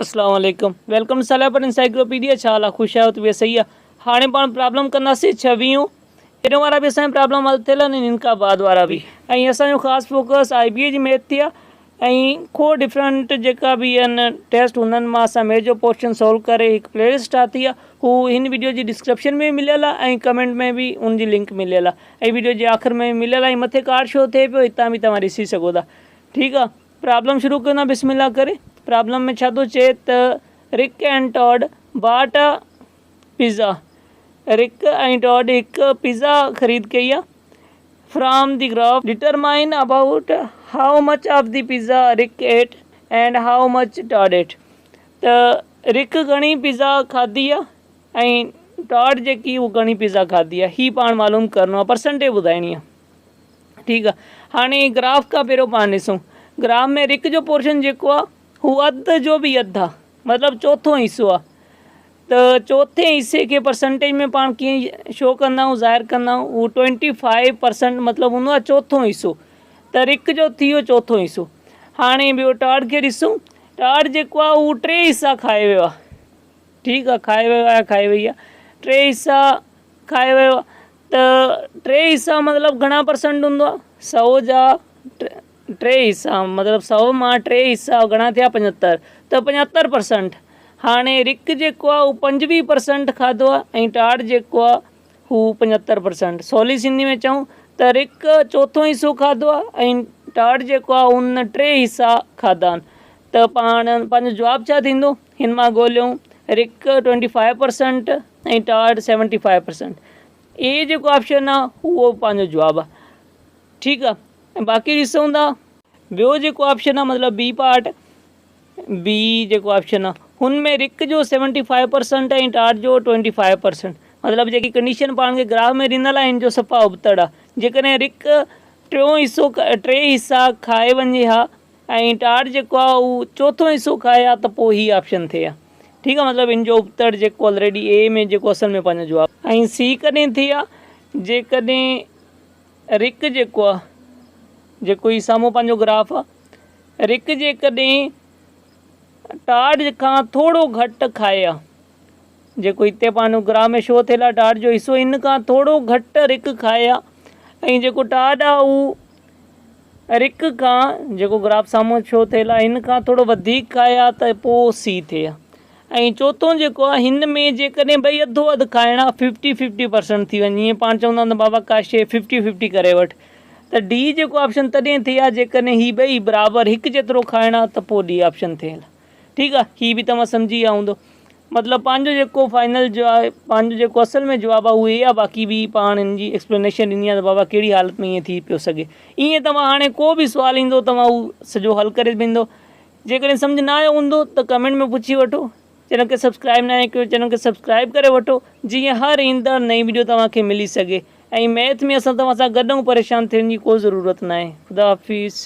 اسلام عليڪم welcome صالح پر encyclopaedia ڇا حال آ خوش آهيو طبيعت صحيح آ هاڻي پاڻ پرابلم ڪنداسين ڇويهون پهريون وارا به اسان جا پرابلم حل ٿيل آهن ان کان بعد وارا به ۽ اسان جو خاص فوڪس آئي بي اي جي ميٿ تي آ ۽ کوڙ ڊفرنٽ جيڪا به آهن ٽيسٽ انهن مان اسان ميٿ جو پورشن سولو ڪري هڪ پلي لسٽ ٺاهي آ هو هن وڊيو جي ڊسڪرپشن ۾ مليل آ ۽ ڪمينٽ ۾ به ان جي لنڪ مليل آ ۽ وڊيو جي آخر ۾ مليل آ ۽ مٿي ڪارڊ شو ٿئي پيو هتان به توهان ڏسي سگهو ٿا ٺيڪ آ پرابلم شروع ڪيون ٿا بسم الله ڪري پرابلم ۾ ڇا ٿو چئي ته Rick and Todd bought a pizza Rick ۽ Todd هڪ پيزا خريد ڪئي آ from the graph determine about how much of the pizza Rick ate and how much Todd ate ته رڪ گهڻي پيزا کاڌي آ ۽ ٽاڊ جيڪي هو گهڻي پيزا کاڌي آ هي پاڻ معلوم ڪرڻو آ پرسنٽيج ٻڌائڻي آ ٺيڪ آ هاڻي گراف کان پهريون پاڻ ڏسون گراف ۾ رڪ جو پورشن جيڪو آ هو اڌ جو به اڌ آ مطلب چوٿون حصو آ ته چوٿين حصي کي پرسنٽيج ۾ پاڻ ڪيئن شو ڪندا آهيون ظاهر ڪندا آهيون هو ٽوئنٽي فائيو پرسنٽ مطلب هوندو آ چوٿون حصو ته رڪ جو ٿي ويو چوٿون حصو هاڻي ٻيو ٽاڊ کي ڏسون ٽاڊ جيڪو آ هو ٽي حصا کائي ويو آ ٺيڪ آ کائي ويو آ کائي وئي آ ٽي حصا کائي ويو آ ته ٽي حصا مطلب گهڻا پرسنٽ هوندو آهي سئو جا ٽي حصا مطلب سئو مان ٽي حصا گهڻا ٿيا پنجهتر ته پنجهتر پرسنٽ هاڻي رڪ جيڪو آهي اهو پنجويهه پرسنٽ کاڌو آهي ۽ ٽاڊ جيڪو آهي هو پنجهتر پرسنٽ سولي سنڌي ۾ چئون ته رڪ چوٿون حصو کاڌو آهي ۽ ٽاڊ جيڪو آهي ان ٽي حصا کاڌا آهن ته پاڻ پنهنجو جواب ڇا ٿيندو هن مان ڳوليون رڪ ٽوئنٽي فائيو پرسنٽ ۽ ٽاڊ سيونٽي فائيو پرسنٽ اي جيڪو آپشن آ اهو پنهنجو جواب آ ٺيڪ آ ۽ باقي ڏسون ٿا ٻيو جيڪو آپشن آ مطلب بي پارٽ بي جيڪو آپشن آ هن ۾ رڪ جو سيونٽي فائيو پرسنٽ ۽ ٽاڊ جو ٽوئنٽي فائيو پرسنٽ مطلب جيڪي ڪنڊيشن پاڻ کي گراف ۾ ڏنل آ ان جو صفا ابتڙ آ جيڪڏهن رڪ ٽيون حصو ٽي حصا کائي وڃي ها ۽ ٽاڊ جيڪو آ اهو چوٿون حصو کائي ها ته پوء هي آپشن ٿئي ها ٺيڪ آ مطلب ان جو ابتڙ جيڪو آلريڊي اي ۾ جيڪو اصل ۾ پنهنجو جواب. ۽ سي ڪڏهن ٿئي ها جيڪڏهن رڪ جيڪو آ جيڪو هي سامهون پنهنجو گراف آ رڪ جيڪڏهن ٽاڊ کان ٿورو گهٽ کائي ها جيڪو هتي پنهنجو گراف ۾ شو ٿيل آ ٽاڊ جو حصو ان کان ٿورو گهٽ رڪ کائي ها ۽ جيڪو ٽاڊ آ اهو رڪ کان جيڪو گراف سامهون شو ٿيل آهي هن کان ٿورو وڌيڪ کائي ها ته پوء سي ٿئي ها ۽ چوٿون جيڪو آهي هن ۾ جيڪڏهن ٻئي اڌو اڌ کائڻا ففٽي ففٽي پرسنٽ ٿي وڃي جيئن پاڻ چوندا آهيون ته بابا ڪا شيء ففٽي ففٽي ڪري وٺ ته ڊي جيڪو آپشن تڏهن ٿئي ها جيڪڏهن هي ٻئي برابر هڪ جيترو کائڻا ته پوء ڊي آپشن ٿئي ها ٺيڪ آ هي به توهان سمجهي ويا هوندو مطلب پنهنجو جيڪو فائنل جو آهي پنهنجو جيڪو اصل ۾ جواب آهي اهو هي آهي باقي به پاڻ ان جي ايڪسپلينيشن ڏني آهي ته بابا ڪهڙي حالت ۾ ائين ٿي پيو سگهي ائين توهان هاڻي ڪو به سوال ايندو توهان اهو سڄو حل ڪري ويندو جيڪڏهن سمجهه نه آيو هوندو ته ڪمينٽ ۾ پڇي وٺو چينل کي سبسڪرائب نه آهي ڪيو چينل کي سبسڪرائب ڪري وٺو جيئن هر ايندڙ نئين ويڊيو توهان کي ملي سگهي ۽ ميٿ ۾ اسان توهان سان گڏ آهيون پريشان ٿيڻ جي ڪو ضرورت نه آهي خدا حافظ.